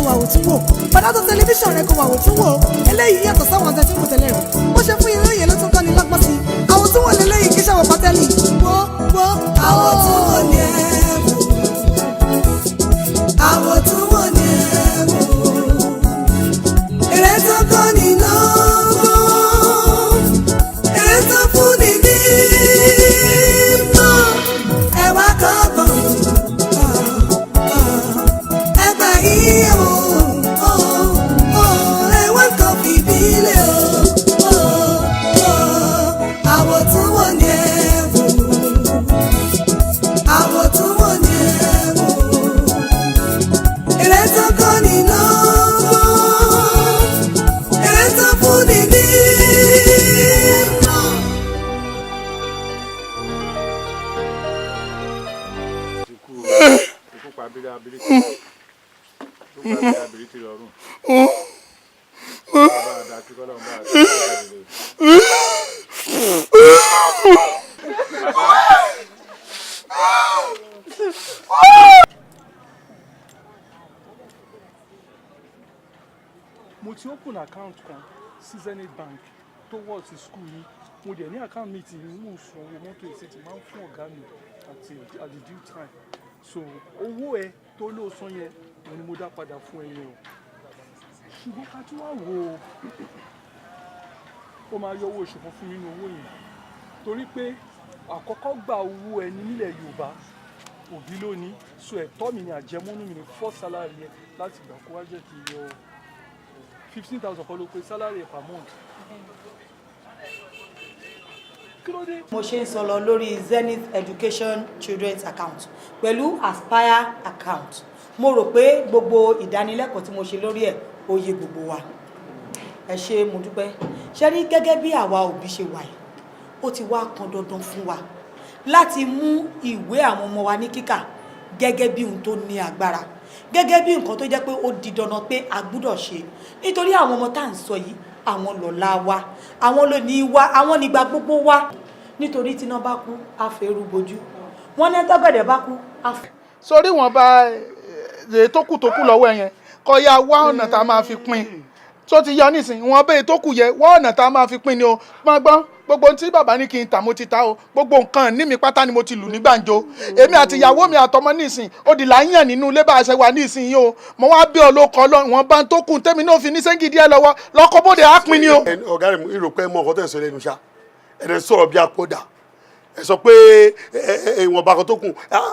Wà wò tún wò padà tó tẹlifíṣàn rẹ kó wà wò tún wò. Eléyìí yàtọ̀ sáwọn àti ẹtí wò tẹ́lẹ̀ rẹ̀. Bó ṣe fún yín lóye ló tún kọ́ ni lọ́gbọ́n sí i. Àwọn tún wò lélẹ́yìí kí sàwọn pátẹ́lì wo wo. Àwọn tún wò ní ẹ̀ wò. Àwọn tún wò ní ẹ̀ wò. Eré tó kọ́ ni lọ́gbọ́n, eré tó fún ni ní mọ̀, ẹ wá kọ́gbọ́n, ẹ gbà yíyẹ o, ẹ wá kọ́ fìdílé o, àwọn tún wò ní ẹ wò, àwọn tún wò ní ẹ wò. Eré tó kọ́ ni lọ́gbọ́n, eré tó fún ni ní mọ̀. Ikú ikú pa abiri abiri tí ikú pa abiri abiri tí rọrùn bá a dá sí kọ́lọ́run bá a dá sí kọ́lọ́run lè. Mo ti open account kan sí Zenith Bank tó wọ̀ sí school yìí. Mo dẹ̀ ní account mi tí mò ń san owó mọ́tò èsì tí máa ń fún ọ̀gá mi àti at the due time. So owó ẹ tó lóò san yẹn, òun ni mo dá padà fún ẹ yẹn o. Ṣùgbọ́n ká tún wá wò ó, ó máa yọ owó oṣù kan fún mi nínú owó yẹn, torí pé àkọ́kọ́ gba owó ẹni nílẹ̀ Yorùbá, òbí ló ní. So ẹ̀tọ́ mi ni, àjẹmọ́nú mi ni first salary yẹn láti gbà kó wá jẹ́ kí n yọ 15,000 kọ́ ló pé salary ẹ̀ per month. Kí ló dé? Mo ṣe ń sọ lọ lórí Zenith Education Children's Account pẹ̀lú Aspire Account. Mo rò pé gbogbo ìdánilẹ́kọ̀ọ́ tí mo ṣe lórí ẹ̀, ó yé gbogbo wa. Ẹ ṣé, mo dúpẹ́. Ṣe rí, gẹ́gẹ́ bí àwa òbí ṣe wà yìí, ó ti wá kan dandan fún wa láti mú ìwé àwọn ọmọ wa ní kíkà gẹ́gẹ́ bí ohun tó ní agbára, gẹ́gẹ́ bí nǹkan tó jẹ́ pé ó di dandan pé a gbúdọ̀ ṣe, nítorí àwọn ọmọ tá à ń sọ yìí, àwọn lọ́la wa, àwọn ló ní wa, àwọn nígbà gbogbo wa. Nítorí tíná bá kú, á fẹ́rù bojú. Wọ́n ní tọ́gẹ̀dẹ̀ bá kú, á fẹ́. Sórí wọn bá èyí tó kù lọ́wọ́ ẹ yẹn, kọ́ ya wá ọ̀nà tá a máa fi pín. Tó ti yọ nísìnyí, wọn bẹ́ẹ̀ tó kù yẹ, wá ọ̀nà tá a máa fi pín ni o. Máa gbọ́n, gbogbo ohun tí bàbá ní kí n tà, mo ti ta o. Gbogbo nǹkan ní mi pátá ni mo ti lù ní gbàǹjo. Èmi àti ìyàwó mi àtọmọ nísìn, ó di là ń yàn nínú ilé bá a ṣe wà nísìnyí o. Mo wá bí ọlọ́kọ wọn bá ń tó kù tẹ́mi náà fi ní sẹ́ńgì díẹ̀ lọ́wọ́ lọ́kọ́ bóde á pín ni o. Ọ̀gá rẹ̀, ìrò pé ẹ mọ ọkọ tẹ̀ ń sọ lẹ́nu ṣá. Ẹ̀ dẹ̀ sọ̀rọ̀ bí apọ̀dà. Ẹ sọ pé ìwọ̀nba kan tó kù,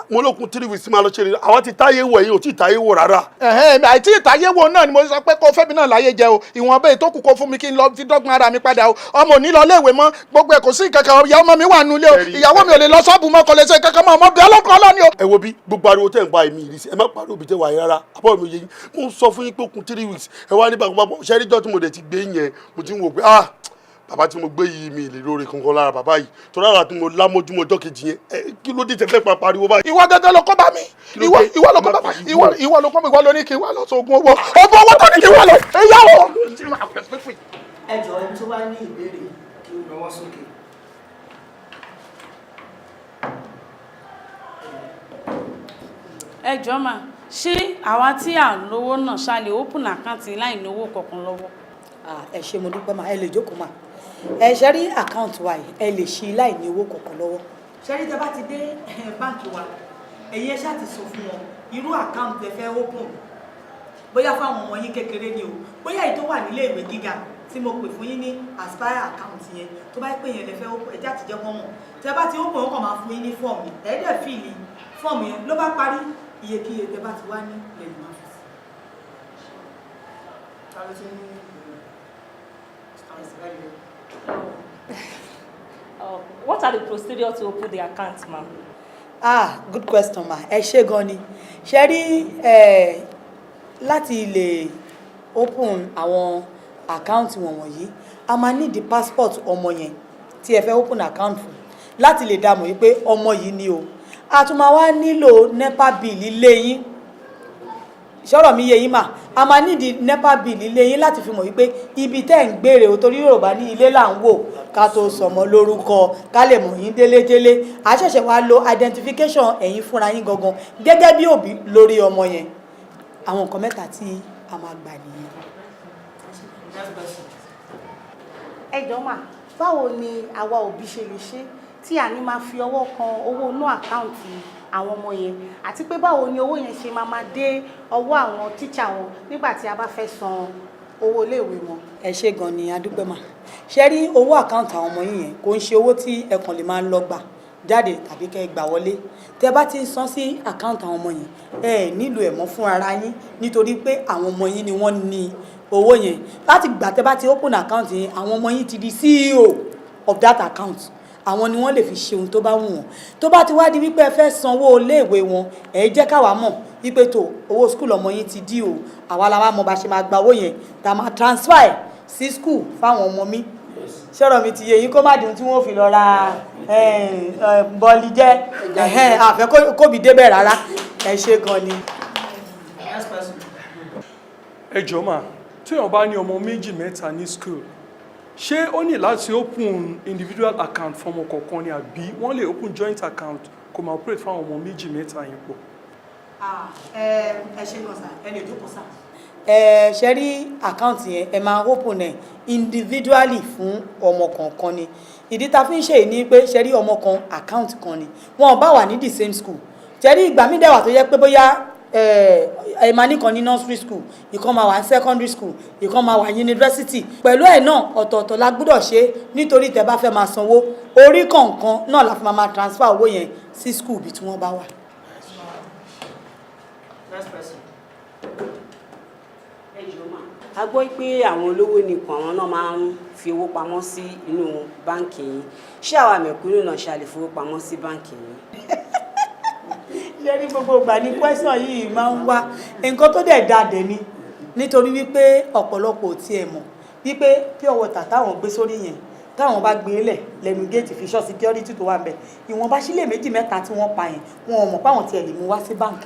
mo lókun 3 weeks máa lọ ṣe rere. Àwa ti táyé wọ̀, yìí ò tí ì táyé wọ̀ rárá. Ẹ̀hẹ́n, àìtí ìtayé wo náà ni mo sọ pé kó fẹ́mi náà láyé jẹ o. Ìwọ̀nba èyí tó kù kó fún mi kí n lọ fi dọ́gbọ́n ara mi padà o. Ọmọ ò ní lọ léèwé mọ́, gbogbo ẹ̀, kò sí kankan. Ìyá ọmọ mi wà nulẹ̀ o. Ìyàwó mi ò lè lọ ṣọ́ọ̀bù mọ́, kò lè ṣe kankan mọ́. Ọmọ bí ọlọ́kọ̀ ọlọ́ni o. Ẹ wo bí gbogbo ariwo tẹ̀ ń pa, èmi ìrísí ẹ má pariwo bí tẹ wà yín rárá. Àbọ̀ mi yé yín, mo ń sọ fún yín pé ó kún 3 weeks. Ẹ wá ní bàbá ṣẹ́ríjọ́ tí mo dẹ̀ ti gbé yẹn, mo ti ń wò pé, ah, bàbá tí mo gbé yìí, mi lè lóore kankan lára bàbá yìí, torí ara tí mo lámójúmọ́ ọjọ́ kejì yẹn. Ẹ kí ló dé tẹ fẹ́ pa pariwo báyìí? Ìwọ gẹ́gẹ́ ló kọ́ bá mi. Ìwọ, ìwọ ló kọ́ bá mi. Ìwọ, ìwọ ló kọ́ mi. Ìwọ ló ní kí n wá lọ sóògùn owó, oògùn owó tó ní kí n wá lọ ìyàwó. Ẹ jọ̀ọ́, ẹni tó bá ní ìbéèrè, kí ó nawọ́ sókè. Ẹ jọ̀ọ́ mà, ṣé àwa tí à ń lówó náà ṣá lè open account láì náwó kankan lọ́wọ́? Ah, ẹ ṣé, mo dúpẹ́ mà. Ẹ lè jókòó mà. Ẹ ṣe rí, account wa yìí, ẹ lè ṣí láì ní owó kankan lọ́wọ́. Ṣe rí, tẹ bá ti dé báǹkì wa, ẹ̀yin ẹ ṣáà ti sọ fún wọn irú account tẹ fẹ́ open, bóyá fáwọn ọmọ yín kékeré ni o, bóyá èyí tó wà nílé ìwé gíga tí mo pè fún yín ní Aspire Account yẹn. Tó bá pè yẹn lè fẹ́ open, ẹ já ti jẹ́ kán mọ̀. Tẹ bá ti open, wọn kàn máa fún yín ní fọ́ọ̀mù, ẹ dẹ̀ fill fọ́ọ̀mù yẹn, ló bá parí. Iyekíye tẹ bá ti wá ní lẹ́yìn máa fi sí. Ta ló tún ní ìbéèrè? Yes, very good. What are the procedures to open the account, ma'am? Ah, good question, ma. Ẹ ṣé gan ni. Ṣe rí, láti lè open àwọn account wọ̀nyí, a máa need the passport ọmọ yẹn tí ẹ fẹ́ open account fún, láti lè dá mọ̀ wípé ọmọ yìí ni o. A tún máa wá nílò NEPA bill ilé yín. Sọ̀rọ̀ mi yé yín mà? A máa need NEPA bill ilé yín láti fi mọ̀ wípé ibi tẹ́ ń gbére o, torí Yorùbá ní ilé là ń wò ká tó sọmọ lórúkọ, ká lè mọ̀ yín délédélé. A ṣẹ̀ṣẹ̀ wá lo identification ẹ̀yin fúnra yín gangan gẹ́gẹ́ bí òbí lórí ọmọ yẹn. Àwọn nǹkan mẹ́ta tí a a máa gbà nìyẹn. Ẹ jọ̀ọ́ mà, báwo ni àwa òbí ṣe lè ṣe tí a ní máa fi ọwọ́ kan owó inú account àwọn ọmọ yẹn, àti pé báwo ni owó yẹn ṣe máa máa dé ọwọ́ àwọn tíṣà wọn nígbà tí a bá fẹ́ san owó iléèwé wọn? Ẹ ṣé gan ni, adúpẹ́ mà. Ṣe rí owó account àwọn ọmọ yìí yẹn, kò ń ṣe owó tí ẹ kàn lè máa lọ gbà jáde tàbí kẹ́ ẹ gbà wọlé. Tẹ́ bá ti ń san sí account àwọn ọmọ yẹn, ẹ nílò ẹ̀ mọ́ fún ara yín, nítorí pé àwọn ọmọ yín ni wọ́n ní owó yẹn. Láti gbà tẹ́ bá ti open account yẹn, àwọn ọmọ yín ti di CEO of that account. Àwọn ni wọ́n lè fi ṣe ohun tó bá wù wọ́n. Tó bá ti wá di wípé ẹ fẹ́ sanwó iléèwé wọn, ẹ jẹ́ káwa mọ̀ wípé tó owó school ọmọ yín ti dí o. Àwa la wá mọ̀ bá ṣe máa gba owó yẹn, tá a máa transfer ẹ̀ sí school fáwọn ọmọ mi. Ṣọ́rọ̀ mi ti yé yín? Kó má di ohun tí wọ́n fi lọ ra bọ́ọ̀lì jẹ́ àfẹ́ kóbi débẹ̀ rárá. Ẹ ṣé gan ni. Ẹ jọ̀ọ́ mà, téèyàn bá ní ọmọ méjì mẹ́ta ní school, ṣé ó ní láti open individual account fún ọmọ kọ̀ọ̀kan ni, àbí wọ́n lè open joint account kó máa operate fún àwọn ọmọ méjì mẹ́ta yẹn pọ̀? Ẹ ṣe gan sir, ẹ lè jókòó sir. Ẹ ṣe rí account yẹn, ẹ máa open ẹ individually fún ọmọ kọ̀ọ̀kan ni. Ìdí tá fi ń ṣe ni pé, ṣe rí, ọmọ kan, account kan ni. Wọn ò bá wà ní the same school. Ṣe rí, ìgbà míì dẹ̀ wà tó yẹ pé bóyá ẹ máa ní kan ní nursery school, ìkan máa wà ní secondary school, ìkan máa wà ní university. Pẹ̀lú ẹ̀ náà, ọ̀tọ̀ọ̀tọ̀ la gbọ́dọ̀ ṣe, nítorí tẹ́ bá fẹ́ máa sanwó orí kọ̀ọ̀kan náà la fi máa transfer owó yẹn sí school bí tí wọ́n bá wà. Next person. Ẹ jọ̀ọ́ mà, a gbọ́ pé àwọn olówó nìkan, àwọn náà máa ń fi owó pamọ́ sí inú báǹkì yín. Ṣé àwa mẹ̀kúnnù náà ṣe lè fowó pamọ́ sí báǹkì yín? Ṣe ní gbogbo ìgbà ní question yìí máa ń wá. Nǹkan tó dẹ̀ da dẹ̀ ni, nítorí wípé ọ̀pọ̀lọpọ̀ ò tiẹ̀ mọ̀ wípé pure water táwọn gbé sórí yẹn, táwọn bá gbé lẹ̀ lẹ́nu géètì fi ṣọ́ security tó wà ń bẹ̀, ìwọ̀nba sílẹ̀ méjì mẹ́ta tí wọ́n pa yẹn, wọn ò mọ̀ páwọn tiẹ̀ lè mú wá sí bank.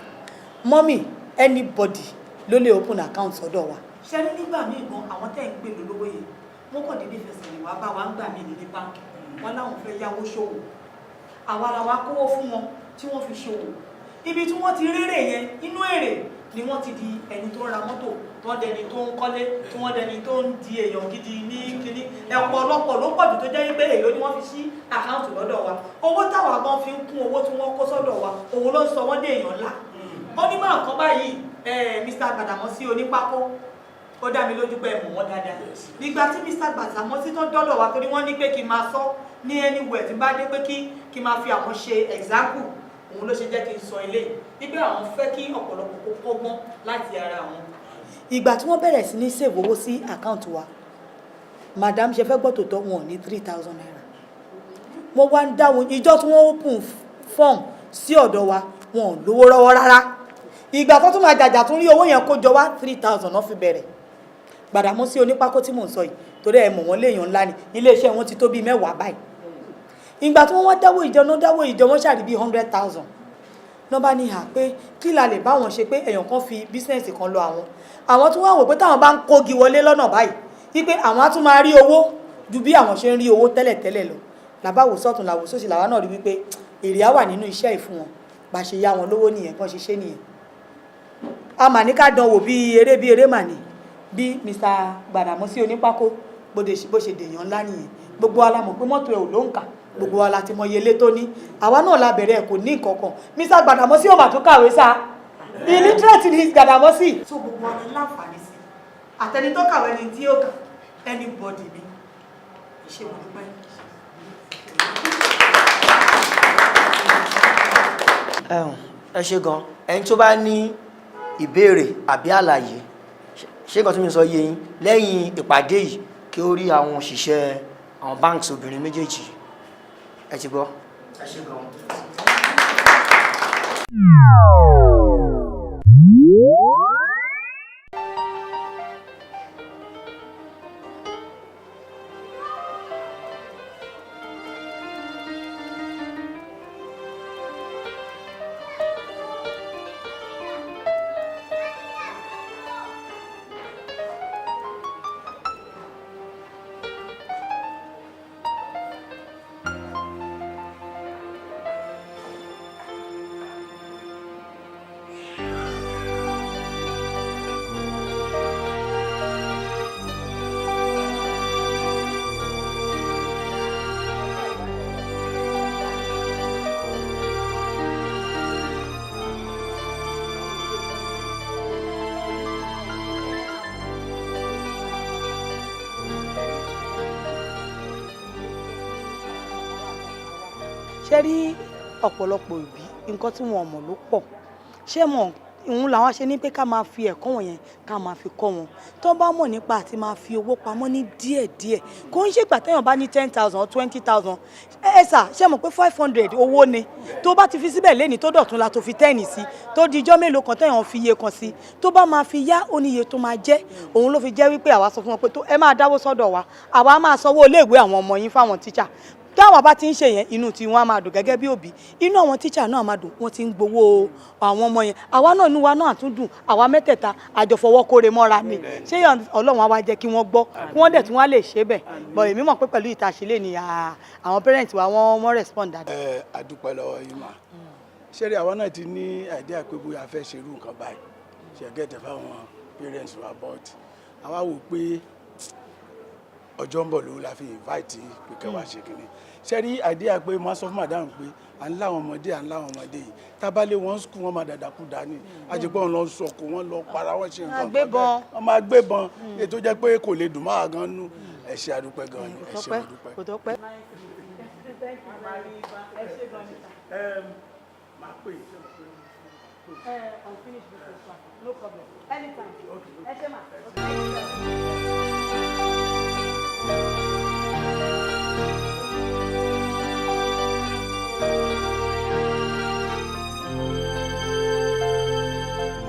Mọ́mì, anybody ló lè open account sọ́dọ̀ wa. Ṣe ní nígbà míì gan, àwọn tẹ́ ń pè lólówó yẹn, wọ́n kàn déédéé fẹsẹ̀ rìn wá bá wa ń gbà mí ní báńkì, wọn láwọn fẹ́ yáwó ṣòwò. Àwa la wá kówó fún wọn tí wọ́n fi ṣòwò. Ibi tí wọ́n ti rérè yẹn, inú èrè ni wọ́n ti di ẹni tó ń ra mọ́tò, tó ń dẹni tó ń kọ́lé, tí wọ́n dẹni tó ń di èèyàn gidi ní kíní. Ọ̀pọ̀lọpọ̀ ló pọ̀jù tó jẹ́ wípé èló ni wọ́n fi sí account lọ́dọ̀ wa. Owó táwa gan fi ń kún owó tí wọ́n kó sọ́dọ̀ wa, òun ló ń sọ wọ́n dé èèyàn ńlá. Ó ní máa kọ́ báyìí, Mr. Gbàdàmọ́sí onípákó, ó dá mi lójú pé ẹ mọ̀ wọ́n dáadáa. Nígbà tí Mr. Gbàdàmọ́sí tó dọ́dọ̀ wa, torí wọ́n ní pé kí n máa sọ ní anywhere tí n bá dé pé kí n máa fi àwọn ṣe example, òun ló ṣe jẹ́ kí n sọ eléyìí wípé àwọn fẹ́ kí ọ̀pọ̀lọpọ̀ kó kọ́gbọ́n láti ara àwọn. Ìgbà tí wọ́n bẹ̀rẹ̀ sí ní save owó sí account wa, madam, ṣe fẹ́ gbọ́ tòótọ́? Wọn ò ní ₦3,000. Wọ́n wá ń dáwọn ìjọ tí wọ́n open form sí ọ̀dọ̀ wa, wọn ò lówó lọ́wọ́ rárá. Ìgbà tó tún máa jàjà tún rí owó yẹn kó jọ wá, 3,000 náà fi bẹ̀rẹ̀. Gbàdàmọ́sí onípákó tí mò ń sọ yìí, torí ẹ mọ̀ wọ́n léèyàn ńlá ni, iléeṣẹ́ wọn ti tó bíi 10 báyìí. Ìgbà tí wọ́n wá dáwọ́ ìjọ náà, dáwọ́ ìjọ, wọ́n ṣàrí bíi 100,000 náà bá ní hà pé kí la lè bá wọn ṣe, pé èèyàn kan fi business kan lọ àwọn, àwọn tí wọ́n wò pé táwọn bá ń kógi wọlé lọ́nà báyìí, wípé àwọn á tún máa rí owó ju bí àwọn ṣe ń rí owó tẹ́lẹ̀tẹ́lẹ̀ lọ. Làbáwò sọ́tún, làwò sósì, làwa náà rí wípé èrè á wà nínú iṣẹ́ ìfún wọn. Bá ṣe yá wọn lówó nìyẹn, bọ́n ṣe ṣe nìyẹn. A mà ní ká dán wò bí eré bí eré mà ní bí Mr. Gbàdàmọ́sí onípákó bó ṣe dèèyàn ńlá nìyẹn. Gbogbo wa la mọ̀ pé mọ́tò ẹ̀ ò ló ń kà, gbogbo wa la ti mọ iye ilé tó ní. Àwa náà la bẹ̀rẹ̀ ẹ̀, kò ní nǹkan kan. Mr. Gbàdàmọ́sí ò mà tún kàwé sá, illiterate ni Gbàdàmọ́sí. So gbogbo wa la láǹfààní sí, àtẹni tó kàwé ni tí ó kà, anybody ni. Ṣé mo dúpẹ́. Ẹ ṣe gan. Ẹni tó bá ní ìbéèrè àbí àlàyé, ṣé nǹkan tí mi sọ yé yín? Lẹ́yìn ìpàdé yìí, kí ó rí àwọn òṣìṣẹ́ àwọn banks obìnrin méjèèjì. Ẹ ti gbọ́. Ẹ ṣe gan. Ṣé rí ọ̀pọ̀lọpọ̀ òbí, nǹkan tí wọn ò mọ̀ ló pọ̀. Ṣé mọ̀ òun làwọn ṣe ní pé ká máa fi ẹ̀kọ́ wọ̀nyẹn, ká máa fi kọ́ wọn, tó bá mọ̀ nípa àti máa fi owó pamọ́ ní díẹ̀díẹ̀. Kò ń ṣègbà téèyàn bá ní 10,000 or 20,000. Ẹ sà, ṣé mọ̀ pé 500 owó ni? Tó bá ti fi síbẹ̀ lẹ́ni, tó dọ̀tún la tó fi 10 sí, tó di ijọ́ mélòó kan téèyàn fi iye kan sí, tó bá máa fi yá, ó ní iye tó máa jẹ́. Òun ló fi jẹ́ wípé àwa sọ fún wọn pé tó ẹ máa dáwó sọ́dọ̀ wa, àwa máa sanwó iléèwé àwọn ọmọ yín fáwọn tíṣà. Táwọn bá ti ń ṣe yẹn, inú tí wọn á máa dùn gẹ́gẹ́ bí òbí, inú àwọn tíṣà náà máa dùn, wọ́n ti ń gbowó àwọn ọmọ yẹn. Àwa náà, inú wa náà tún dùn. Àwa mẹ́tẹ̀ẹ̀ta àjọfọwọ́kóre mọ́ra ni. Ṣé Ọlọ́run á wá jẹ́ kí wọ́n gbọ́, kí wọ́n dẹ̀ tún wá lè ṣe bẹ́ẹ̀ bọ̀. Èmi mọ̀ pé pẹ̀lú ìtàṣílẹ̀ ni àwọn parents wa, wọ́n respond dáadáa. Ẹ adúpẹ́ lọ́wọ́ yín mà. Ṣé rí, àwa náà ti ní idea pé bóyá a fẹ́ ṣerú nǹkan báyìí, ṣe gẹ́tẹ̀ fáwọn parents wa, but àwa wò pé ọjọ́ ń bọ̀ ló la fi invite pé kẹ́ wá ṣe kínní. Ṣé rí idea pé mo sọ fún madam pé à ń láwọn ọmọdé, à ń láwọn ọmọdé yìí, tábàlẹ̀ wọn school, wọn máa dàdà kú dání, àjẹpọ̀ wọn lọ sọkò, wọn lọ para wọn, ṣe nǹkan kan Agbébọn. bẹ́ẹ̀. Wọn máa gbébọn, ètò jẹ́ pé kò lè dùn máa gan nú. Ẹ ṣe, àdúpẹ́ gan ni, ẹ ṣe, mo dúpẹ́. Kò tọ́pẹ́. Máa pè é. Unfinished business, no problem, anytime. Ẹ ṣe mà.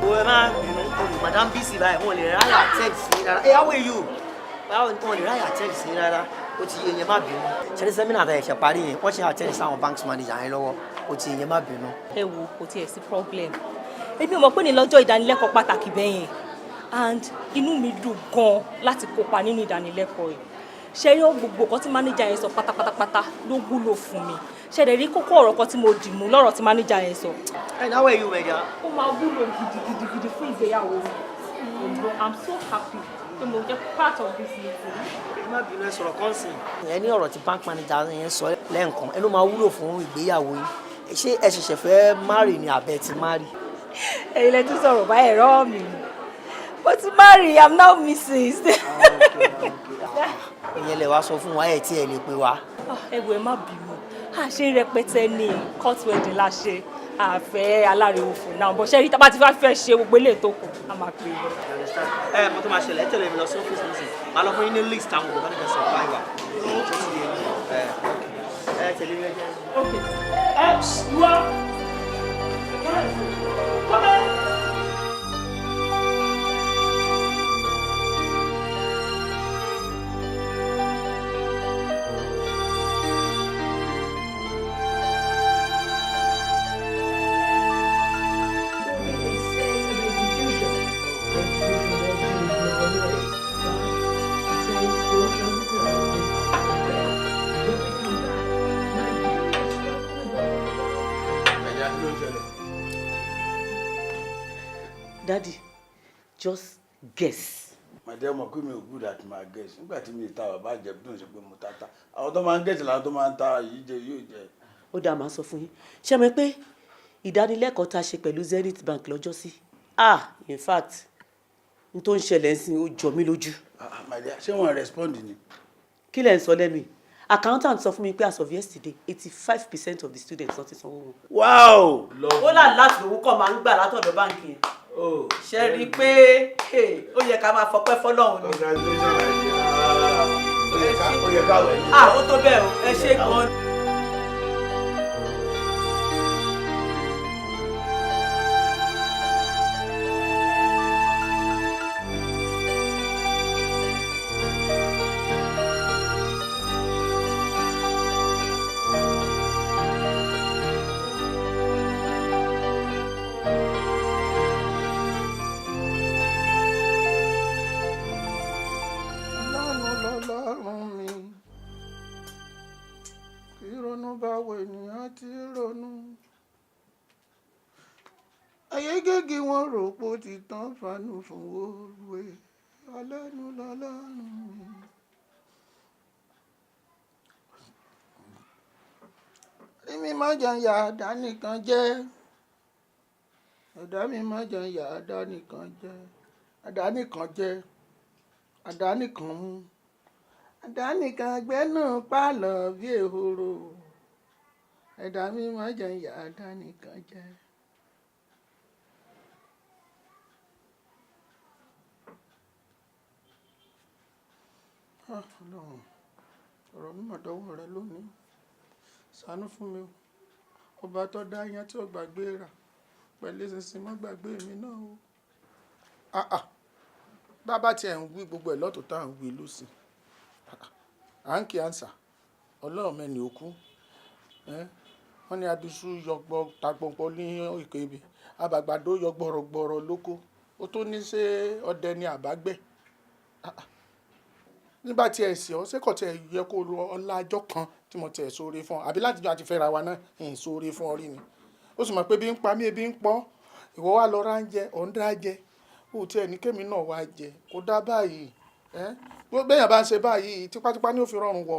Wo, ẹ má bínú, madam bc báyìí, wọn ò lè ráyà text sí rárá. Hey, how are you? Báwo ni? Wọn ò lè ráyà text sí rárá. Ó ti yé yẹn, má bínú. Ṣe ní seminar àtàyè ṣe parí yẹn, wọ́n ṣe attend sáwọn banks manager yẹn lọ́wọ́. Ó ti yé yẹn, má bínú. Ẹ wo, kò tiẹ̀ sí problem. Èmi ò mọ̀ pé ní lọ́jọ́ ìdánilẹ́kọ̀ọ́ pàtàkì bẹ́ẹ̀ yẹn, and inú mi dùn gan láti kópa nínú ìdánilẹ́kọ̀ọ́ yìí. Ṣe rí gbogbo nǹkan tí manager yẹn sọ pátápátápátá ló wúlò fún mi. Ṣe dẹ̀ rí kókó ọ̀rọ̀ kan tí mo dì mú lọ́rọ̀ tí manager yẹn sọ? Hey, how are you, my dear? Ó máa wúlò gidigidigidi fún ìgbéyàwó mi. I'm so happy pé mo jẹ́ part of this meeting. Ẹ má bínú, ẹ sọ̀rọ̀ kan sí. Ẹ ní ọ̀rọ̀ tí bank manager yẹn sọ lẹ́ǹkan, ẹ ló máa wúlò fún ìgbéyàwó yín. Ṣé ẹ ṣẹ̀ṣẹ̀ fẹ́ marry ni àbẹ́ ti marry? Ẹ̀yin lẹ tún sọ̀rọ̀ báyìí, ẹ̀rọ mi. Mo ti marry, I'm now Mrs. Ìyẹn lẹ wá sọ fún wa, ẹ tí ẹ lè pe wa. Ẹ wo, ẹ má bínú, a ṣe ń rẹpẹtẹ ní court wedding la ṣe, àfẹ́ aláriwo fún náà bó ṣe rí. Tá a bá ti fẹ́ ṣe gbogbo eléyìí tó kù, a máa pè é. Ẹ mo tó máa ṣẹlẹ̀, ẹ tẹ̀lé mi lọ sí ọ́fíìsì nísìnyí, màá lọ fún yín ní list àwọn òbí tó ní supply wa. Ṣé ti yé yín? Ẹ ẹ tẹ̀lé mi, ẹ jẹ́. Ẹ wá. Come on. Ẹ̀yà, kí ló ń ṣẹlẹ̀? Daddy, just guess. Màdé, mọ̀ pé mi ò good at my guess. Nígbà tí mi ì ta bàbá jẹ tó ń ṣe pé mo ta ta. Àwọn tó máa ń guess làwọn tó máa ń ta yìí jẹ yóò jẹ. Ó dáa, máa sọ fún yín. Ṣé mo pé ìdánilẹ́kọ̀ọ́ tá a ṣe pẹ̀lú Zenith Bank lọ́jọ́sí, ah, in fact, n tó ń ṣẹlẹ̀ ń sìn, ó jọ mí lójú. Ah, my dear, ṣé wọ́n respond ni? Kí lẹ̀ ń sọ lẹ́nu yìí? Accountant sọ fún mi pé as of yesterday, 85% of the students ló ti sanwó wọn. Wow. Ó là láti owó kọ́ máa ń gbà látọ̀dọ̀ báǹkì yẹn. Ṣe rí i pé ó yẹ ká máa fọpẹ́ fọlọ́run ni. Congratulations, my dear. Ó yẹ ká wẹ̀ ní. Ah, ó tó bẹ́ẹ̀ o, ẹ ṣe gan-an. Ọlọ́run lọ́lọ́run mi, kí ronú báwo ènìyàn ti ronú ayé gègé, wọn rò pé ó ti tán fanu fún òwe. Ọlọ́run lọ́lọ́run mi. Èmi má jẹun yà àdá nìkan jẹ́, ẹ̀dá mi má jẹun yà àdá nìkan jẹ́, àdá nìkan jẹ́, àdá nìkan mú, àdá nìkan gbẹ́nù pálọ̀ bí ehoro. Ẹ̀dá mi má jẹ́ ìyá dánìkan jẹ́. Ah, Ọlọ́run, ọ̀rọ̀ mi mà dọ́wọ́ rẹ lónìí. Ṣàánú fún mi o. Ọba tó dá iyán tí ò gbàgbé rà pẹ̀lú eṣinṣin, má gbàgbé mi náà o. Ah, ah. Bàbá tiẹ̀ ń wí gbogbo ẹ̀ lọ́tọ̀ tá à ń wí lọ́sì. À ń kí ànsà. Ọlọ́run mẹ́ni òkú. Wọ́n ní abisu yọgbọ tagbọngbọ ní ìkó ibi. Abàgbàdo yọ gbọ̀rọ̀gbọ̀rọ̀ lóko. Ó tó ní ṣe ọdẹ ni àbágbẹ̀. Ah, ah. Nígbà tí ẹ sì ọ́, ṣé kò tiẹ̀ yẹ kó lo ọlá ọjọ́ kan tí mo tiẹ̀ sóore fún ọ? Àbí látijọ́ àti fẹ́ra wa náà, ń sóore fún ọ rí ni. Ó sì mọ̀ pé bí ń pa mí, ebi ń pọ́. Ìwọ wá lọ ráńjẹ, ò ń dá jẹ. Ó tiẹ̀ ní kémi náà wá jẹ. Kò dá báyìí. Béèyàn bá ń ṣe báyìí, tipátipá ni ó fi rọrùn wọ.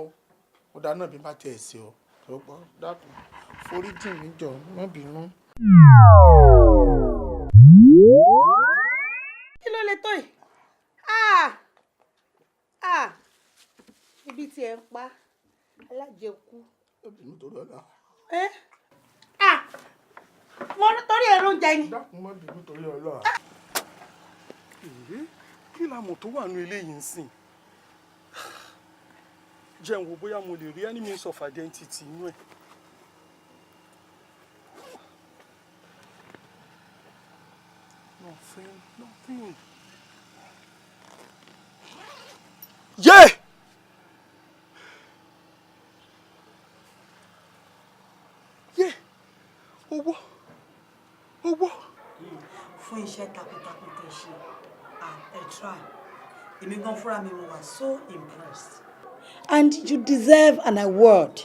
Ó dá náà bí n bá tiẹ̀ sí ọ. Ṣùgbọ́n dákun, forí jì mí jọ̀ọ́, má bínú. Kí ló lè tó yìí? Ah! Ah! Ibi tí ẹ ń pa alájẹkú. Nítorí ọ̀la. Ẹ́ ah! Mo torí ẹ̀rọ oúnjẹ ni. Dákun, má bínú torí ọ̀la. Èé, kí la mọ̀ tó wà nínú ilé yìí ń sìn? Jẹ́ n wò bóyá mo lè rí any means of identity inú ẹ̀. Nothing, nothing. Yeah! Yeah! Owó! Owó! Fún iṣẹ́ takuntakun tẹ́ ṣe, and ẹ try. Èmi gan fúnra mi, mo wà so impressed. And you deserve an award.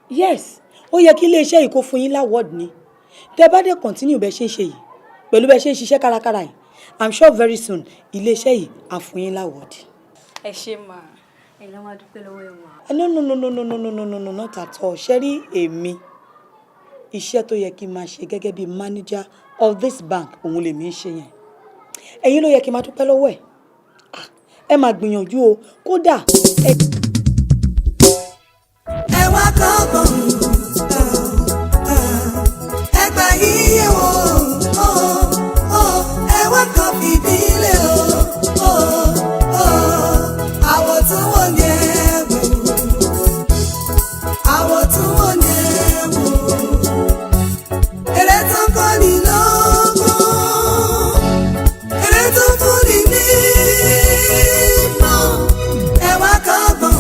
Yes, ó yẹ kí iléeṣẹ́ yìí kó fún yín l'award ni. Tẹ́ bá dé continue bẹ́ẹ̀ ṣe ń ṣe yìí, pẹ̀lú bẹ́ẹ̀ ṣe ń ṣiṣẹ́ kárakára yìí, I'm sure very soon iléeṣẹ́ yìí á fún yín l'award. Ẹ ṣe mà, ẹ̀yin máa dúpẹ́ lọ́wọ́ ẹ̀ mà. No, no, no, no, no, no, no, no, no, no, not at all. Ṣé rí èmi, iṣẹ́ tó yẹ kí n máa ṣe gẹ́gẹ́ bí manager of this bank, òun lèmi ń ṣe yẹn. Ẹ̀yin ló yẹ kí n máa dúpẹ́ lọ́wọ́ ẹ̀. Ah, ẹ máa gbìyànjú o, kódà ẹ. Ẹ wá kọ́gbọ́n, ẹ gbà yíyẹ wò ó, ẹ wá kọ́ fìdílé o, àwọ̀ tún wò ní ẹ wò, àwọ̀ tún wò ní ẹ wò, eré tó kọ́ ni lọ́gbọ́n, eré tó fún ni ní ìmọ̀, ẹ wá kọ́gbọ́n,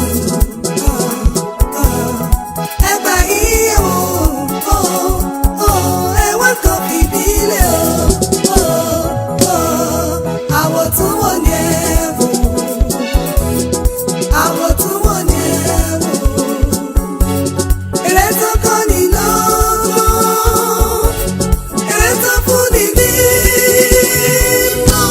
ẹ gbà yíyẹ wò ó, ẹ wá kọ́ fìdílé o, àwọ̀ tún wò ní ẹ wò, àwọ̀ tún wò ní ẹ wò, eré tó kọ́ ni lọ́gbọ́n, eré tó fún ni ní ìmọ̀.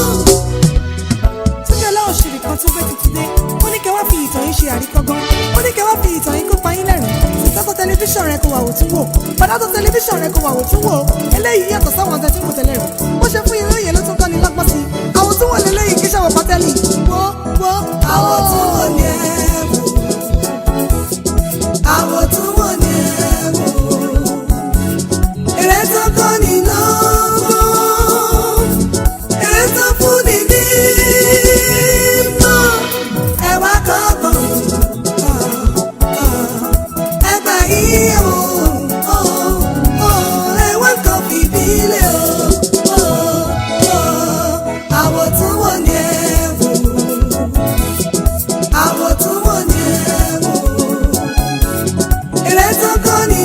Túnde Ọláòṣìrì kan tún gbé tuntun dé. Ó ní kẹ́ wá fi ìtàn yín ṣe àríkọ́gbọ́n. Ó ní kẹ́ wá fi ìtàn yín kó pa yín lẹ́rìn. Títọ́tọ̀ tẹlifíṣàn rẹ kó wà wò tún wò. Pàdátọ̀ tẹlifíṣàn rẹ kó wà wò tún wò. Eléyìí yàtọ̀ sáwọn ọ̀tẹ̀ tí mo tẹ̀lé rẹ̀. Ó ṣe fún ilé yẹn ló tún kọ́ ni lọ́gbọ́n sí i. Àwọn tí wọ́n lé léyìí kí sàwọn pátẹ́lì. Wo wo àwọn tí wọ́n ní ẹ wò. Àwọn tí wọ́n ní ẹ wò. Eré tó kọ́ ni lọ́gbọ́n. Eré tó fún ni ní ìmọ̀. Ẹ wá kọ́gbọ́n. Ẹ gbà yíyẹ wò ó, ẹ wá kọ́ fìdílé o, àwọ̀ tún wò ní ẹ wò, àwọ̀ tún wò ní ẹ wò, eré tó kọ́ ni.